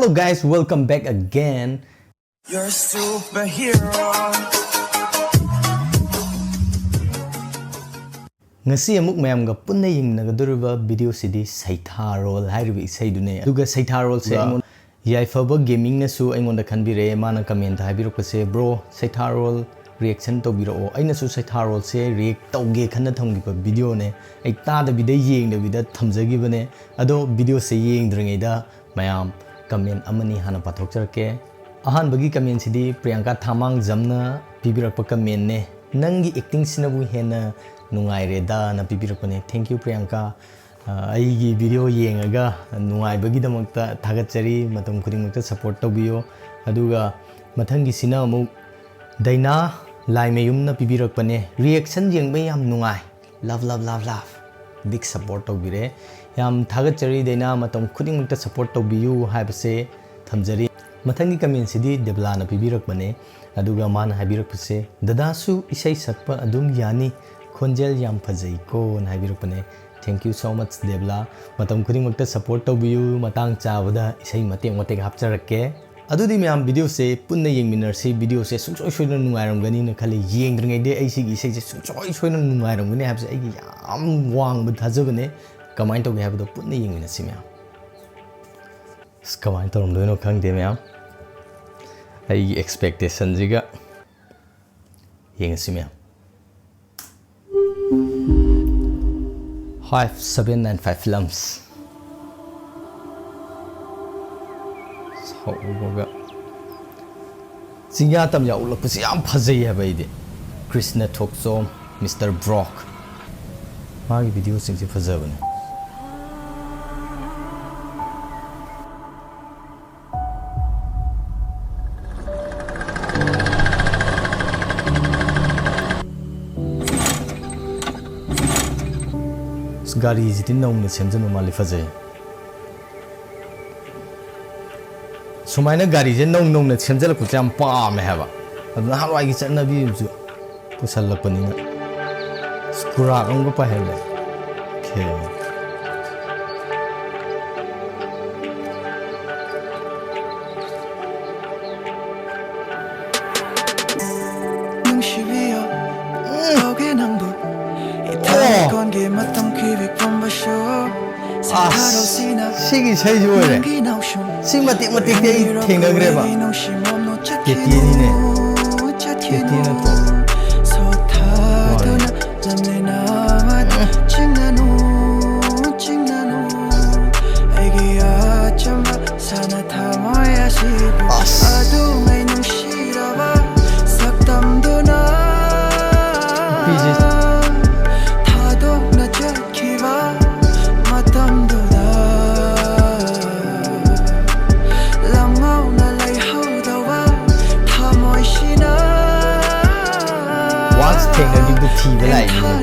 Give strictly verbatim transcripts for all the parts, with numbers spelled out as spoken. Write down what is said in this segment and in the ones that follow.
Hello guys, welcome back again. You're a superhero. ꯉꯁꯤ ꯑꯃꯨꯛ ꯃꯌꯥꯝꯒ ꯄꯨꯟꯅ ꯌꯦꯡꯃꯤꯟꯅꯒꯗꯧꯔꯤꯕ ꯚꯤꯗꯤꯑꯣꯁꯤꯗꯤ ꯁꯩꯊꯥꯔꯣꯜ ꯍꯥꯏꯔꯤꯕ ꯏꯁꯩꯗꯨꯅꯦ꯫ ꯑꯗꯨꯒ ꯁꯩꯊꯥꯔꯣꯜꯁꯦ ꯌꯥ꯫ ꯑꯩꯉꯣꯟ-, ꯌꯥꯏꯐꯕ ꯒꯦꯃꯤꯡꯅꯁꯨ ꯑꯩꯉꯣꯟꯗ ꯈꯟꯕꯤꯔꯛꯑꯦ꯫ ꯃꯥꯅ ꯀꯃꯦꯟꯇ ꯍꯥꯏꯕꯤꯔꯛꯄꯁꯦ, "Bro, ꯁꯩꯊꯥꯔꯣꯜ ꯔꯤꯌꯦꯛꯁꯟ ꯇꯧꯕꯤꯔꯛꯑꯣ"꯫ ꯑꯩꯅꯁꯨ ꯁꯩꯊꯥꯔꯣꯜꯁꯦ ꯔꯤꯌꯦꯛ ꯇꯧꯒꯦ ꯈꯟꯅ ꯊꯝꯈꯤꯕ ꯚꯤꯗꯤꯑꯣꯅꯦ꯫ ꯑꯩ ꯇꯥꯗꯕꯤꯗ ꯌꯦꯡꯗꯕꯤꯗ ꯊꯝꯖꯈꯤꯕꯅꯦ꯫ ꯑꯗꯣ ꯚꯤꯗꯤꯑꯣꯁꯦ ꯌꯦꯡꯗ꯭ꯔꯤꯉꯩꯗ ꯃꯌꯥꯝ ꯀꯃꯦꯟ ꯑꯃꯅꯤ ꯍꯥꯟꯅ ꯄꯥꯊꯣꯛꯆꯔꯛꯀꯦ꯫ ꯑꯍꯥꯟꯕꯒꯤ ꯀꯃꯦꯟꯁꯤꯗꯤ ꯄ꯭ꯔꯤꯌꯥꯡꯀꯥ ꯊꯥꯃꯥꯡꯖꯝꯅ ꯄꯤꯕꯤꯔꯛꯄ ꯀꯃꯦꯟꯅꯦ꯫ "ꯅꯪꯒꯤ ꯑꯦꯛꯇꯤꯡꯁꯤꯅꯕꯨ ꯍꯦꯟꯅ ꯅꯨꯡꯉꯥꯏꯔꯦꯗꯥꯅ" ꯄꯤꯕꯤꯔꯛꯄꯅꯦ꯫ Thank you, Priyanka. ꯑ, ꯑꯩꯒꯤ ꯚꯤꯗꯤꯑꯣ ꯌꯦꯡꯉꯒ ꯅꯨꯡꯉꯥꯏꯕꯒꯤꯗꯃꯛꯇ ꯊꯥꯒꯠꯆꯔꯤ꯫ ꯃꯇꯝ ꯈꯨꯗꯤꯡꯃꯛꯇ ꯁꯞꯄꯣꯔꯠ ꯇꯧꯕꯤꯌꯨ꯫ ꯑꯗꯨꯒ ꯃꯊꯪꯒꯤꯁꯤꯅ ꯑꯃꯨꯛ ꯗꯩꯅꯥ ꯂꯥꯏꯃꯌꯨꯝꯅ ꯄꯤꯕꯤꯔꯛꯄꯅꯦ꯫ "ꯔꯤꯌꯦꯛꯁꯟ ꯌꯦꯡꯕ ꯌꯥꯝ ꯅꯨꯡꯉꯥꯏ꯫ Love, love, love, love꯫ Big support ꯇꯧꯕꯤꯔꯦ꯫ ꯌꯥꯝ ꯊꯥꯒꯠꯆꯔꯤ ꯗꯩꯅꯥ, ꯃꯇꯝ ꯈꯨꯗꯤꯡꯃꯛꯇ ꯁꯞꯄꯣꯔꯠ ꯇꯧꯕꯤꯌꯨ ꯍꯥꯏꯕꯁꯦ ꯊꯝꯖꯔꯤ"꯫ ꯃꯊꯪꯒꯤ ꯀꯃꯦꯟꯁꯤꯗꯤ ꯗꯦꯕꯂꯥꯅ ꯄꯤꯕꯤꯔꯛꯄꯅꯦ꯫ ꯑꯗꯨꯒ ꯃꯥꯅ ꯍꯥꯏꯕꯤꯔꯛꯄꯁꯦ, "ꯗꯗꯥꯁꯨ ꯏꯁꯩ ꯁꯛꯄ ꯑꯗꯨꯝ ꯌꯥꯅꯤ, ꯈꯣꯟꯖꯦꯜ ꯌꯥꯝ ꯐꯖꯩꯀꯣꯅ" ꯍꯥꯏꯕꯤꯔꯛꯄꯅꯦ꯫ Thank you so much, ꯗꯦꯕꯂꯥ꯫ ꯃꯇꯝ ꯈꯨꯗꯤꯡꯃꯛꯇ ꯁꯞꯄꯣꯔꯠ ꯇꯧꯕꯤꯌꯨ꯫ ꯃꯇꯥꯡ ꯆꯥꯕꯗ ꯏꯁꯩ ꯃꯇꯦꯛ ꯃꯇꯦꯛ ꯍꯥꯞꯆꯔꯛꯀꯦ꯫ ꯑꯗꯨꯗꯤ ꯃꯌꯥꯝ, ꯚꯤꯗꯤꯑꯣꯁꯦ ꯄꯨꯟꯅ ꯌꯦꯡꯃꯤꯟꯅꯔꯁꯤ꯫ ꯚꯤꯗꯤꯑꯣꯁꯦ ꯁꯨꯡꯁꯣꯏ ꯁꯣꯏꯗꯅ ꯅꯨꯡꯉꯥꯏꯔꯝꯒꯅꯤꯅ ꯈꯜꯂꯤ꯫ ꯌꯦꯡꯗ꯭ꯔꯤꯉꯩꯗ ꯑꯩ ꯁꯤꯒꯤ ꯏꯁꯩꯁꯦ ꯁꯨꯡꯁꯣꯏ ꯁꯣꯏꯗꯅ ꯅꯨꯡꯉꯥꯏꯔꯝꯒꯅꯤ ꯍꯥꯏꯕꯁꯦ ꯑꯩꯒꯤ ꯌꯥꯝ ꯋꯥꯡꯕ ꯊꯥꯖꯕꯅꯦ꯫ ꯀꯃꯥꯏꯅ ꯇꯧꯒꯦ ꯍꯥꯏꯕꯗꯣ ꯄꯨꯟꯅ ꯌꯦꯡꯃꯤꯟꯅꯁꯤ ꯃꯌꯥꯝ꯫ ꯑꯁ, ꯀꯃꯥꯏꯅ ꯇꯧꯔꯝꯗꯣꯏꯅꯣ ꯈꯪꯗꯦ ꯃꯌꯥꯝ꯫ ꯑꯩꯒꯤ ꯑꯦꯛꯁꯄꯦꯛꯇꯦꯁꯟꯁꯤꯒ ꯌꯦꯡꯉꯁꯤ ꯃꯌꯥꯝ꯫ Five seven nine five Films꯫ ꯁꯥꯎꯕꯒ ꯆꯤꯡꯌꯥ ꯇꯝꯌꯥ ꯎꯠꯂꯛꯄꯁꯤ ꯌꯥꯝ ꯐꯖꯩ ꯍꯥꯏꯕ ꯑꯩꯗꯤ꯫ ꯀ꯭ꯔꯤꯁꯅ ꯊꯣꯛꯆꯣꯝ, ꯃꯤꯁꯇꯔ ꯕ꯭ꯔꯣꯛ, ꯃꯥꯒꯤ ꯚꯤꯗꯤꯑꯣꯁꯤꯡꯁꯦ ꯐꯖꯕꯅꯦ꯫ ꯑꯁ, ꯒꯥꯔꯤꯁꯤꯗꯤ ꯅꯧꯅ ꯁꯦꯝꯖꯤꯟꯕ ꯃꯥꯜꯂꯤ, ꯐꯖꯩ꯫ ꯁꯨꯃꯥꯏꯅ ꯒꯥꯔꯤꯁꯦ ꯅꯧ ꯅꯧꯅ ꯁꯦꯝꯖꯤꯜꯂꯛꯄꯁꯦ ꯌꯥꯝ ꯄꯥꯝꯃꯦ ꯍꯥꯏꯕ꯫ ꯑꯗꯨ ꯅꯍꯥꯟꯋꯥꯏꯒꯤ ꯆꯠꯅꯕꯤ ꯑꯃꯁꯨ ꯄꯨꯁꯜꯂꯛꯄꯅꯤꯅ꯫ ꯑꯁ, ꯀꯨꯔꯥꯛ ꯑꯃꯒ ꯄꯥꯏꯍꯜꯂꯦ꯫ Okay꯫ ꯑꯁ, ꯁꯤꯒꯤ ꯏꯁꯩꯁꯤ ꯑꯣꯏꯔꯦ꯫ ꯁꯤ ꯃꯇꯦꯛ ꯃꯇꯦꯛꯇꯤ ꯑꯩ ꯊꯦꯡꯅꯈ꯭ꯔꯦꯕ꯫ ꯀꯦꯇꯤꯅꯤꯅꯦ꯫ ꯀꯦꯇꯤ ꯅꯠꯇ꯭ꯔꯣ? ꯃꯥꯅꯦ꯫ ꯑꯁ꯫ ꯅꯨꯄꯤꯁꯦ꯫ Once ꯊꯦꯡꯅꯈꯤꯕꯗꯨ ꯊꯤꯕ ꯂꯥꯛꯏꯅꯤꯅꯦ꯫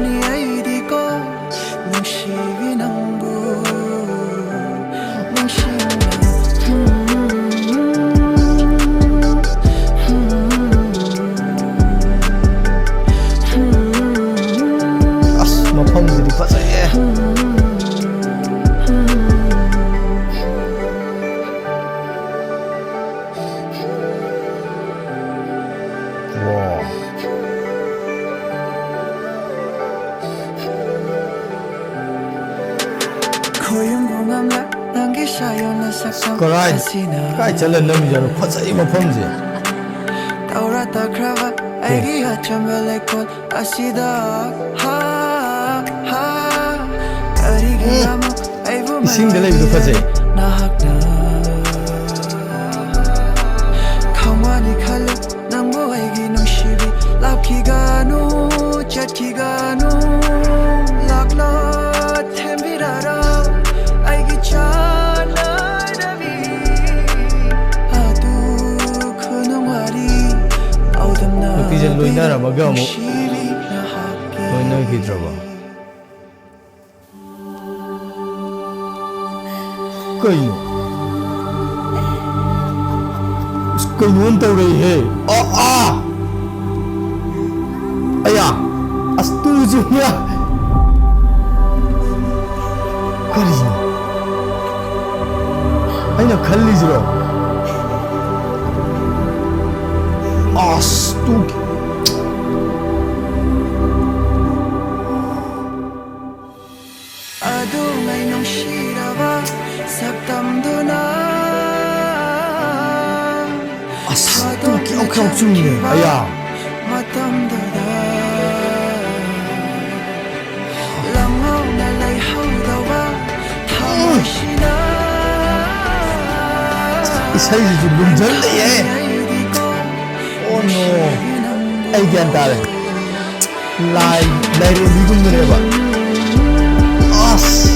ꯑꯁ, ꯃꯐꯝꯁꯤꯗꯤ ꯐꯖꯩꯌꯦ꯫ ꯋꯥ꯫ ꯀꯔꯥꯏ, ꯀꯥꯏ ꯆꯠꯂ ꯅꯝꯃꯤꯖꯥꯠꯅꯣ? ꯐꯖꯩ ꯃꯐꯝꯁꯦ꯫ ꯎꯝ꯫ ꯏꯁꯤꯡꯗ ꯂꯩꯕꯗꯣ ꯐꯖꯩ꯫ ꯅꯨꯄꯤꯁꯦ ꯂꯣꯏꯅꯔꯝꯃꯒ ꯑꯃꯨꯛ ꯂꯣꯏꯅꯈꯤꯗ꯭ꯔꯕ? ꯀꯩꯅꯣ? ꯑꯁ, ꯀꯩꯅꯣꯝ ꯇꯧꯔꯛꯏꯍꯦ꯫ ꯑꯥ, ꯑꯥ! ꯑꯌꯥ! ꯑꯁ, ꯇꯨꯁꯦ ꯍꯤꯌꯥ! ꯀꯔꯤꯅꯣ? ꯑꯩꯅ ꯈꯜꯂꯤꯁꯤꯔꯣ? ꯑꯁ, ꯇꯨ꯫ ꯆꯥꯎꯆꯨꯡꯅꯦ꯫ ꯑꯌꯥ꯫ ꯏꯁꯩꯁꯤꯁꯨ ꯂꯨꯝꯖꯜꯂꯛꯑꯦ꯫ Oh no꯫ ꯑꯩ ꯒ꯭ꯌꯥꯟ ꯇꯥꯔꯦ꯫ ꯂꯥꯏ, ꯂꯥꯏꯔꯦꯝꯕꯤꯒꯨꯝꯕꯅꯦꯕ꯫ ꯑꯁ꯫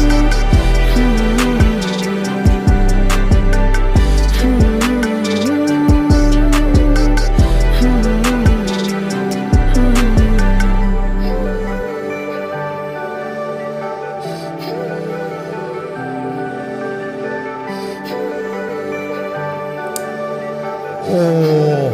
ꯑꯣ꯫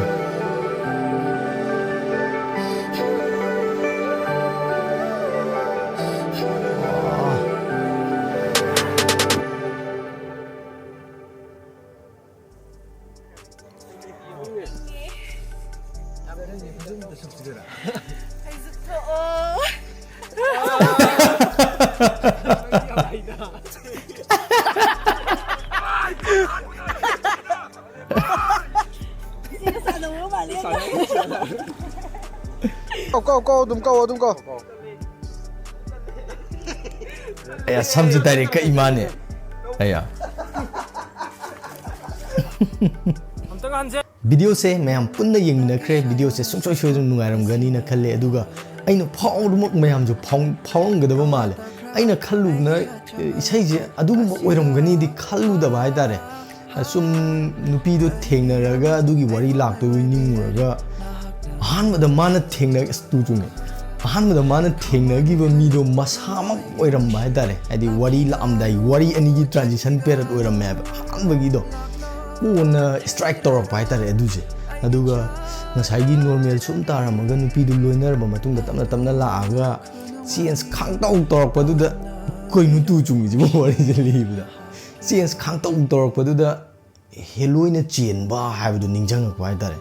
ꯀꯧ, ꯀꯧ, ꯀꯧ, ꯑꯗꯨꯝ ꯀꯧ, ꯑꯗꯨꯝ ꯀꯧ꯫ ꯑꯌꯥ, ꯁꯝꯁꯨ ꯗꯥꯏꯔꯦꯛ ꯀꯛꯏ ꯃꯥꯅꯦ꯫ ꯑꯌꯥ꯫ ꯚꯤꯗꯤꯑꯣꯁꯦ ꯃꯌꯥꯝ ꯄꯨꯟꯅ ꯌꯦꯡꯃꯤꯟꯅꯈ꯭ꯔꯦ꯫ ꯚꯤꯗꯤꯑꯣꯁꯦ ꯁꯨꯡꯁꯣꯏ ꯁꯣꯏꯗꯅ ꯅꯨꯡꯉꯥꯏꯔꯝꯒꯅꯤꯅ ꯈꯜꯂꯦ꯫ ꯑꯗꯨꯒ ꯑꯩꯅ ꯐꯥꯎꯕꯃꯛ ꯃꯌꯥꯝꯁꯨ ꯐꯥꯎ-, ꯐꯥꯎꯔꯝꯒꯗꯕ ꯃꯥꯜꯂꯦ꯫ ꯑꯩꯅ ꯈꯜꯂꯨꯕꯅ, ꯑꯦ, ꯏꯁꯩꯁꯦ ꯑꯗꯨꯒꯨꯝꯕ ꯑꯣꯏꯔꯝꯒꯅꯤꯗꯤ ꯈꯜꯂꯨꯗꯕ ꯍꯥꯏꯇꯥꯔꯦ꯫ ꯁꯨꯝ ꯅꯨꯄꯤꯗꯣ ꯊꯦꯡꯅꯔꯒ ꯑꯗꯨꯒꯤ ꯋꯥꯔꯤ ꯂꯥꯛꯇꯣꯏꯕꯣꯏ ꯅꯤꯡꯉꯨꯔꯒ, ꯑꯍꯥꯟꯕꯗ ꯃꯥꯅ ꯊꯦꯡꯅ-, ꯑꯁ, ꯇꯨ ꯆꯨꯝꯃꯦ꯫ ꯑꯍꯥꯟꯕꯗ ꯃꯥꯅ ꯊꯦꯡꯅꯈꯤꯕ ꯃꯤꯗꯣ ꯃꯁꯥꯃꯛ ꯑꯣꯏꯔꯝꯕ ꯍꯥꯏꯇꯥꯔꯦ꯫ ꯍꯥꯏꯗꯤ ꯋꯥꯔꯤ ꯂꯥꯛꯑꯝꯗꯥꯏ, ꯋꯥꯔꯤ ꯑꯅꯤꯒꯤ transition period ꯑꯣꯏꯔꯝꯃꯦ ꯍꯥꯏꯕ꯫ ꯑꯍꯥꯟꯕꯒꯤꯗꯣ ꯀꯣꯟꯅ strike ꯇꯧꯔꯛꯄ ꯍꯥꯏꯇꯥꯔꯦ ꯑꯗꯨꯁꯦ꯫ ꯑꯗꯨꯒ ꯉꯁꯥꯏꯒꯤ normal ꯁꯨꯝ ꯇꯥꯔꯝꯃꯒ ꯅꯨꯄꯤꯗꯨ ꯂꯣꯏꯅꯔꯕ ꯃꯇꯨꯡꯗ ꯇꯞꯅ ꯇꯞꯅ ꯂꯥꯛꯑꯒ change ꯈꯥꯡꯇꯧ ꯇꯧꯔꯛꯄꯗꯨꯗ, "ꯀꯩꯅꯣ ꯇꯨ ꯆꯨꯝꯃꯤꯁꯤꯕꯨ?" ꯋꯥꯔꯤꯁꯦ ꯂꯤꯕꯗ꯫ Change ꯈꯥꯡꯇꯧ ꯇꯧꯔꯛꯄꯗꯨꯗ ꯍꯦꯂꯣꯏꯅ ꯆꯦꯟꯕ ꯍꯥꯏꯕꯗꯨ ꯅꯤꯡꯁꯤꯡꯉꯛꯄ ꯍꯥꯏꯇꯥꯔꯦ꯫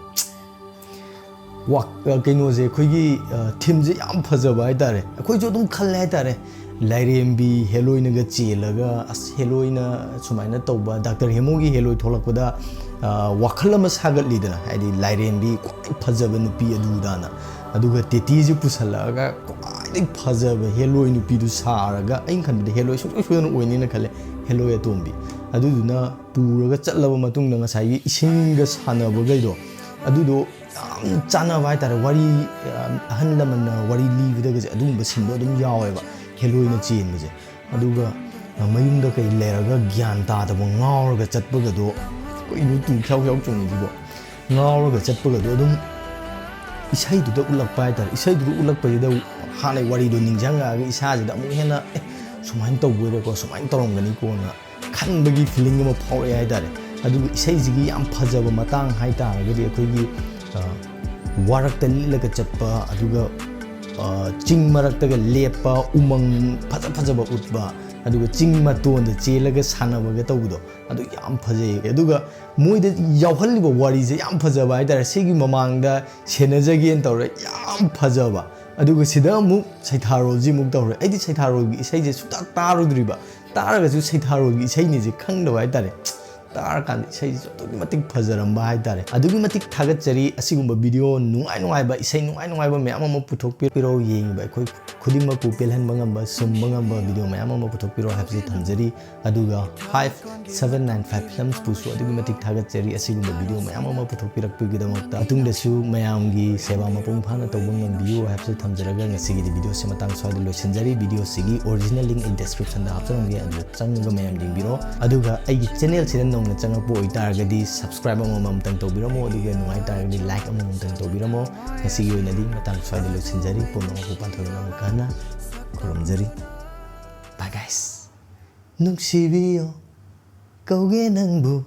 ꯋꯥ-, ꯑ, ꯀꯩꯅꯣꯁꯦ, ꯑꯩꯈꯣꯏꯒꯤ, ꯑ, themeꯁꯦ ꯌꯥꯝ ꯐꯖꯕ ꯍꯥꯏꯇꯥꯔꯦ꯫ ꯑꯩꯈꯣꯏꯁꯨ ꯑꯗꯨꯝ ꯈꯜꯂꯦ ꯍꯥꯏꯇꯥꯔꯦ, ꯂꯥꯏꯔꯦꯝꯕꯤ ꯍꯦꯂꯣꯏꯅꯒ ꯆꯦꯜꯂꯒ, ꯑꯁ, ꯍꯦꯂꯣꯏꯅ ꯁꯨꯃꯥꯏꯅ ꯇꯧꯕ, ꯗꯥꯛꯇꯔ ꯍꯦꯃꯣꯒꯤ ꯍꯦꯂꯣꯏ ꯊꯣꯛꯂꯛꯄꯗ ꯋꯥꯈꯜ ꯑꯃ ꯁꯥꯒꯠꯂꯤꯗꯅ, ꯍꯥꯏꯗꯤ ꯂꯥꯏꯔꯦꯝꯕꯤ ꯈ꯭ꯋꯥꯏ ꯐꯖꯕ ꯅꯨꯄꯤ ꯑꯗꯨꯗꯥꯅ꯫ ꯑꯗꯨꯒ ꯇꯦꯇꯦꯁꯦ ꯄꯨꯁꯜꯂꯛꯑꯒ ꯈ꯭ꯋꯥꯏꯗꯒꯤ ꯐꯖꯕ ꯍꯦꯂꯣꯏ ꯅꯨꯄꯤꯗꯨ ꯁꯥꯔꯒ, ꯑꯩꯅ ꯈꯟꯕꯗ ꯍꯦꯂꯣꯏ ꯁꯨꯡꯁꯣꯏ ꯁꯣꯏꯗꯅ ꯑꯣꯏꯅꯤꯅ ꯈꯜꯂꯦ, ꯍꯦꯂꯣꯏ ꯑꯇꯣꯝꯕꯤ꯫ ꯑꯗꯨꯗꯨꯅ ꯄꯨꯔꯒ ꯆꯠꯂꯕ ꯃꯇꯨꯡꯗ ꯉꯁꯥꯏꯒꯤ ꯏꯁꯤꯡꯒ ꯁꯥꯟꯅꯕꯈꯩꯗꯣ, ꯑꯗꯨꯗꯣ ꯌꯥꯝ ꯆꯥꯟꯅꯕ ꯍꯥꯏꯇꯥꯔꯦ꯫ ꯋꯥꯔꯤ ꯑꯍꯜ ꯂꯃꯟꯅ ꯋꯥꯔꯤ ꯂꯤꯕꯗꯒꯁꯦ ꯑꯗꯨꯒꯨꯝꯕ ꯁꯤꯟꯗꯣ ꯑꯗꯨꯝ ꯌꯥꯎꯋꯦꯕ, ꯍꯦꯂꯣꯏꯅ ꯆꯦꯟꯕꯁꯦ꯫ ꯑꯗꯨꯒ ꯃꯌꯨꯝꯗ ꯀꯩ ꯂꯩꯔꯒ ꯒ꯭ꯌꯥꯟ ꯇꯥꯗꯕ ꯉꯥꯎꯔꯒ ꯆꯠꯄꯒꯗꯣ, ꯀꯩꯅꯣ ꯇꯨ ꯈ꯭ꯌꯥꯎ ꯈ꯭ꯌꯥꯎ ꯆꯣꯡꯉꯤꯁꯤꯕꯣ? ꯉꯥꯎꯔꯒ ꯆꯠꯄꯒꯗꯣ ꯑꯗꯨꯝ ꯏꯁꯩꯗꯨꯗ ꯎꯠꯂꯛꯄ ꯍꯥꯏꯇꯥꯔꯦ꯫ ꯏꯁꯩꯗꯨꯗ ꯎꯠꯂꯛꯄꯁꯤꯗ ꯍꯥꯟꯅꯩ ꯋꯥꯔꯤꯗꯣ ꯅꯤꯡꯁꯤꯡꯉꯛꯑꯒ ꯏꯁꯥꯁꯤꯗ ꯑꯃꯨꯛ ꯍꯦꯟꯅ, "ꯑꯦ, ꯁꯨꯃꯥꯏꯅ ꯇꯧꯕꯣꯏꯔꯦꯀꯣ, ꯁꯨꯃꯥꯏꯅ ꯇꯧꯔꯝꯒꯅꯤꯀꯣꯅ" ꯈꯟꯕꯒꯤ ꯐꯤꯂꯤꯡ ꯑꯃ ꯐꯥꯎꯔꯛꯑꯦ ꯍꯥꯏꯇꯥꯔꯦ꯫ ꯑꯗꯨꯒ ꯏꯁꯩꯁꯤꯒꯤ ꯌꯥꯝ ꯐꯖꯕ ꯃꯇꯥꯡ ꯍꯥꯏ ꯇꯥꯔꯒꯗꯤ, ꯑꯩꯈꯣꯏꯒꯤ, ꯑ, ꯋꯥꯔꯛꯇ ꯂꯤꯠꯂꯒ ꯆꯠꯄ, ꯑꯗꯨꯒ, ꯑ, ꯆꯤꯡ ꯃꯔꯛꯇꯒ ꯂꯦꯞꯄ, ꯎꯃꯪ ꯐꯖ ꯐꯖꯕ ꯎꯠꯄ, ꯑꯗꯨꯒ ꯆꯤꯡ ꯃꯇꯣꯟꯗ ꯆꯦꯜꯂꯒ ꯁꯥꯟꯅꯕꯒ ꯇꯧꯕꯗꯣ, ꯑꯗꯨ ꯌꯥꯝ ꯐꯖꯩ꯫ ꯑꯗꯨꯒ ꯃꯣꯏꯗ ꯌꯥꯎꯍꯜꯂꯤꯕ ꯋꯥꯔꯤꯁꯦ ꯌꯥꯝ ꯐꯖꯕ ꯍꯥꯏꯇꯥꯔꯦ꯫ ꯁꯤꯒꯤ ꯃꯃꯥꯡꯗ ꯁꯦꯟꯅꯖꯒꯦꯅ ꯇꯧꯔꯦ, ꯌꯥꯝ ꯐꯖꯕ꯫ ꯑꯗꯨꯒ ꯁꯤꯗ ꯑꯃꯨꯛ ꯁꯩꯊꯥꯔꯣꯜꯁꯤ ꯑꯃꯨꯛ ꯇꯧꯔꯦ꯫ ꯑꯩꯗꯤ ꯁꯩꯊꯥꯔꯣꯜꯒꯤ ꯏꯁꯩꯁꯦ ꯁꯨꯡꯇꯥ ꯇꯥꯔꯨꯗ꯭ꯔꯤꯕ, ꯇꯥꯔꯒꯁꯨ ꯁꯩꯊꯥꯔꯣꯜꯒꯤ ꯏꯁꯩꯅꯤꯁꯦ ꯈꯪꯗꯕ ꯍꯥꯏꯇꯥꯔꯦ꯫ ꯇꯥꯔꯀꯥꯟꯗ ꯏꯁꯩꯁꯤꯁꯨ ꯑꯗꯨꯛꯀꯤ ꯃꯇꯤꯛ ꯐꯖꯔꯝꯕ ꯍꯥꯏꯇꯥꯔꯦ꯫ ꯑꯗꯨꯛꯀꯤ ꯃꯇꯤꯛ ꯊꯥꯒꯠꯆꯔꯤ꯫ ꯑꯁꯤꯒꯨꯝꯕ ꯚꯤꯗꯤꯑꯣ ꯅꯨꯡꯉꯥꯏ ꯅꯨꯡꯉꯥꯏꯕ, ꯏꯁꯩ ꯅꯨꯡꯉꯥꯏ ꯅꯨꯡꯉꯥꯏꯕ ꯃꯌꯥꯝ ꯑꯃ ꯄꯨꯊꯣꯛꯄꯤꯔꯣ, ꯌꯦꯡꯉꯤꯕ ꯑꯩꯈꯣꯏ ꯈꯨꯗꯤꯡꯃꯛꯄꯨ ꯄꯦꯜꯍꯟꯕ ꯉꯝꯕ, ꯁꯨꯝꯕ ꯉꯝꯕ ꯚꯤꯗꯤꯑꯣ ꯃꯌꯥꯝ ꯑꯃ ꯄꯨꯊꯣꯛꯄꯤꯔꯣ ꯍꯥꯏꯕꯁꯤ ꯊꯝꯖꯔꯤ꯫ ꯑꯗꯨꯒ five seven nine five Filmsꯄꯨꯁꯨ ꯑꯗꯨꯛꯀꯤ ꯃꯇꯤꯛ ꯊꯥꯒꯠꯆꯔꯤ, ꯑꯁꯤꯒꯨꯝꯕ ꯚꯤꯗꯤꯑꯣ ꯃꯌꯥꯝ ꯑꯃ ꯄꯨꯊꯣꯛꯄꯤꯔꯛꯄꯒꯤꯗꯃꯛꯇ꯫ ꯃꯇꯨꯡꯗꯁꯨ ꯃꯌꯥꯝꯒꯤ ꯁꯦꯕꯥ ꯃꯄꯨꯡ ꯐꯥꯅ ꯇꯧꯕ ꯉꯝꯕꯤꯌꯨ ꯍꯥꯏꯕꯁꯤ ꯊꯝꯖꯔꯒ, ꯉꯁꯤꯒꯤꯗꯤ ꯚꯤꯗꯤꯑꯣꯁꯤ ꯃꯇꯥꯡ ꯁ꯭ꯋꯥꯏꯗ ꯂꯣꯏꯁꯤꯟꯖꯔꯤ꯫ ꯚꯤꯗꯤꯑꯣꯁꯤꯒꯤ original link ꯑꯩ descriptionꯗ ꯍꯥꯞꯆꯔꯝꯒꯦ, ꯑꯗꯨꯗ ꯆꯪꯉꯒ ꯃꯌꯥꯝ ꯌꯦꯡꯕꯤꯔꯣ꯫ ꯑꯗꯨꯒ ꯑꯩꯒꯤ channelꯁꯤꯗ ꯅꯧꯅ ꯆꯪꯉꯛꯄ ꯑꯣꯏꯇꯥꯔꯒꯗꯤ subscribe ꯑꯃꯃꯝꯇꯪ ꯇꯧꯕꯤꯔꯝꯃꯣ, ꯑꯗꯨꯒ ꯅꯨꯡꯉꯥꯏ ꯇꯥꯔꯒꯗꯤ like ꯑꯃꯃꯝꯇꯪ ꯇꯧꯕꯤꯔꯝꯃꯣ꯫ ꯉꯁꯤꯒꯤ ꯑꯣꯏꯅꯗꯤ ꯃꯇꯥꯡ ꯁ꯭ꯋꯥꯏꯗ ꯂꯣꯏꯁꯤꯟꯖꯔꯤ꯫ ꯄꯨꯝꯅꯃꯛꯄꯨ ꯄꯥꯟꯊꯣꯏꯕꯤꯅ ꯑꯃꯨꯛꯀ ꯍꯟꯅ ꯈꯨꯔꯨꯝꯖꯔꯤ꯫ Bye guys꯫ ꯅꯨꯡꯁꯤꯕꯤꯌꯣ, ꯀꯧꯒꯦ ꯅꯪꯕꯨ꯫